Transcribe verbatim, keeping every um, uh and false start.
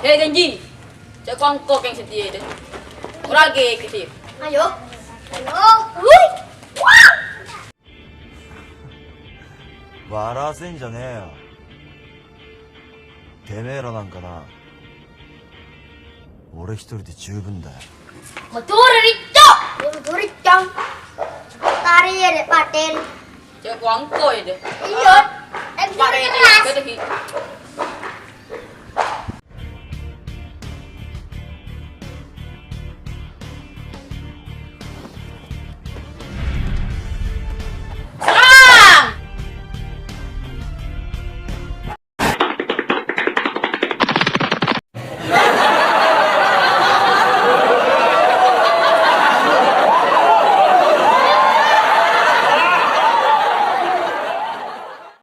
He, Ganji. Ca'na engko' kèng satèya, deh. Ora ghi' kèdhi. Ayo. Ayo. Woi. Wah. Bara sen jane ya. Temera langkana. Ore history de jubun da. Motor ricco. Motor ricco. Tari ya, Dek Paten. Ca'na engko' ya, deh. Iya. Pare ini, keras. Kedehi.